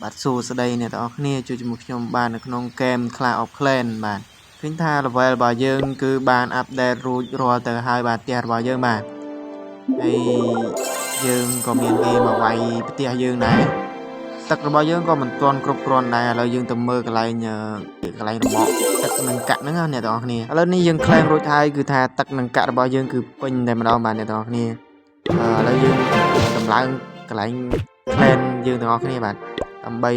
បាទសួស្តីអ្នកទាំងអស់គ្នាជួយជាមួយខ្ញុំបាទនៅក្នុង game Clash of Clans បាទឃើញថា level របស់យើងគឺបាន update រួចរាល់ទៅហើយបាទផ្ទះរបស់យើងបាទហើយយើងក៏មានគេមកវាយផ្ទះយើងដែរទឹករបស់យើងក៏មិនទាន់គ្រប់គ្រាន់ដែរឥឡូវយើងទៅមើលកន្លែងកន្លែងរមាក់ទឹកនិងកាក់ហ្នឹងណាអ្នកទាំងអស់គ្នាឥឡូវនេះយើង claim រួចហើយគឺថាទឹកនិងកាក់របស់យើងគឺពេញតែម្ដងបាទអ្នកទាំងអស់គ្នាឥឡូវយើងតម្លើងកន្លែង clan យើងទាំងអស់គ្នាបាទដើម្បី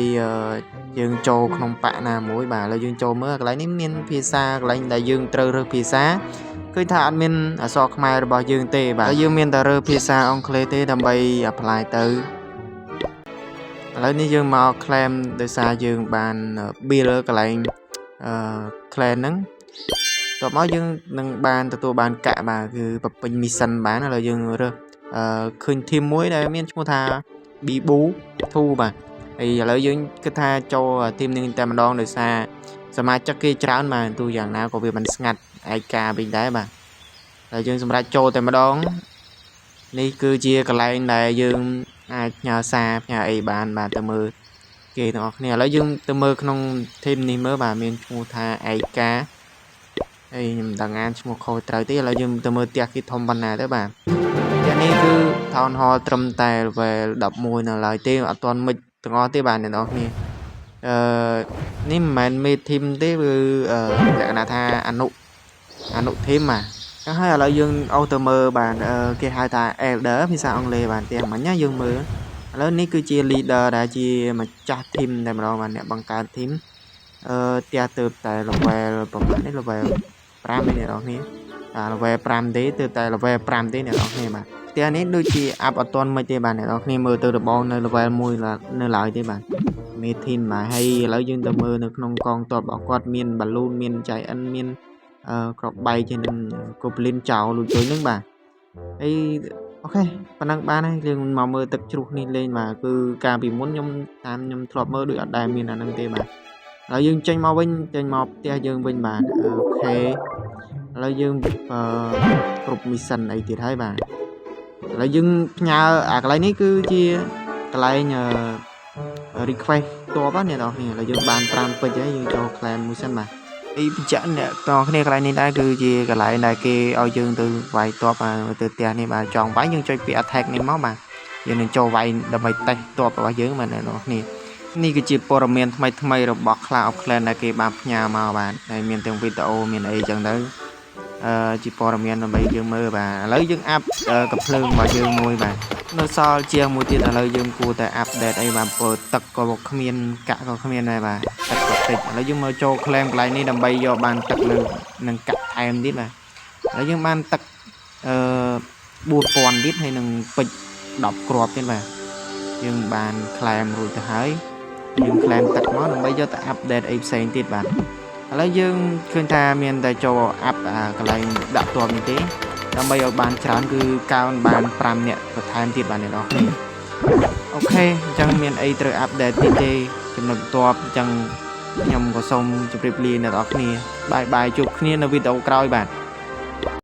យើងចូលក្នុងបក្សណាមួយបាទឥឡូវយើងចូលមើលកន្លែងនេះមានភាសាកន្លែងដែលយើងត្រូវរើសភាសាឃើញថាអត់មានអក្សរខ្មែររបស់យើងទេបាទហើយយើងមានតែរើសភាសាអង់គ្លេសទេដើម្បី apply ទៅឥឡូវនេះយើងមក claim ដោយសារយើងបាន build កន្លែងអឺ clan ហ្នឹងតបមកយើងនឹងបានទទួលបានកាក់បាទគឺបំពេញ mission បានឥឡូវយើងរើសអឺឃើញ team មួយដែលមានឈ្មោះថា Bibu 2បាទហើយឥឡូវយើងគិតថាចូល team នេះតែម្ដងដោយសារសមាជិកគេច្រើនបាទទោះយ៉ាងណាក៏វាមិនស្ងាត់ឯកាវិញដែរបាទហើយយើងសម្រេចចូលតែម្ដងនេះគឺជាកន្លែងដែលយើងអាចផ្ញើសារផ្ញើអីបានបាទទៅមើលគេទាំងអស់គ្នាឥឡូវយើងទៅមើលក្នុង team នេះមើលបាទមានឈ្មោះថាឯកាហើយខ្ញុំមិនដឹងអានឈ្មោះខុសត្រូវទេឥឡូវយើងទៅមើលផ្ទះគេធំប៉ុណ្ណាទៅបាទផ្ទះនេះគឺ Town Hall ត្រឹមតែ level 11នៅឡើយទេអត់ទាន់មិចទាំងអស់ទេបាទអ្នកនរគ្នាអឺនេះមិនមែនមេ team ទេគឺលក្ខណៈថាអនុអនុ team បាទចឹងហើយឥឡូវយើងអូសទៅមើលបាទគេហៅថា Elder ភាសាអង់គ្លេសបាទផ្ទះមិញណាយើងមើលឥឡូវនេះគឺជា leader ដែលជាម្ចាស់ team តែម្ដងបាទអ្នកបង្កើត team អឺផ្ទះទៅតែ level ប្រហែលនេះ level 5ឯអ្នកនរគ្នាបាទ level 5ទេទៅតែ level 5ទេអ្នកនរគ្នាបាទផ្ទះនេះដូចជា up អត់ទាន់មិនទេបាទអ្នកនរគ្នាមើលទៅរបងនៅ level 1នៅឡើយទេបាទមេ team បាទហើយឥឡូវយើងទៅមើលនៅក្នុងកងទ័ពរបស់គាត់មាន balloon មាន giant មានអឺក្របបែកជានឹង goblin ចោលលូចុយនឹងបាទហើយ OK ប៉ុណ្ណឹងបានហើយយើងមកមើលទឹកជ្រោះនេះលេងបាទគឺកាលពីមុនខ្ញុំតាមខ្ញុំធ្លាប់មើលដូចអត់ដែលមានអាហ្នឹងទេបាទឥឡូវយើងចេញមកវិញចេញមកផ្ទះយើងវិញបាទ OK ឥឡូវយើងអឺគ្រប់ mission អីទៀតហើយបាទឥឡូវយើងផ្ញើអាកន្លែងនេះគឺជាកន្លែងអឺ request តបណាអ្នកនរគ្នាឥឡូវយើងបាន5ពេជ្រហើយយើងចូល claim មួយសិនបាទអីបញ្ជាក់អ្នកទាំងគ្នាកន្លែងនេះដែរគឺជាកន្លែងដែលគេឲ្យយើងទៅវាយតបទៅផ្ទះនេះបាទចង់វាយយើងចុចពី attack នេះមកបាទយើងនឹងចូលវាយដើម្បីតេស្តតបរបស់យើងបាទអ្នកនរគ្នានេះគឺជាព័ត៌មានថ្មីថ្មីរបស់ Clash of Clans ដែលគេបានផ្ញើមកបាទហើយមានទាំងវីដេអូមានអីចឹងទៅអឺជាព័ត៌មានដើម្បីយើងមើលបាទឥឡូវយើង up កំភ្លើងរបស់យើងមួយបាទនៅសល់ជាងមួយទៀតឥឡូវយើងគួរតែ update អីបាទព្រោះទឹកក៏គ្មានកាក់ក៏គ្មានដែរបាទទឹកក៏តិចឥឡូវយើងមកចូល claim កន្លែងនេះដើម្បីយកបានទឹកលើនឹងកាក់ថែមទៀតបាទឥឡូវយើងបានទឹកអឺ4000ទៀតហើយនឹងពេជ្រ10គ្រាប់ទៀតបាទយើងបាន claim រួចទៅហើយយើង claim ទឹកមកដើម្បីយកទៅ update អីផ្សេងទៀតបាទឥឡូវយើងឃើញថាមានតែចូល up អាកន្លែងដាក់ទ័ពនេះទេដើម្បីឲ្យបានច្រើនគឺកើនបាន5នាក់បន្ថែមទៀតបាទអ្នកនរគ្នា OK អញ្ចឹងមានអីត្រូវ update ទៀតទេចំណុចបន្ទាប់អញ្ចឹងខ្ញុំក៏សូមជម្រាបលាអ្នកនរគ្នាbye bye ជួបគ្នានៅវីដេអូក្រោយបាទ។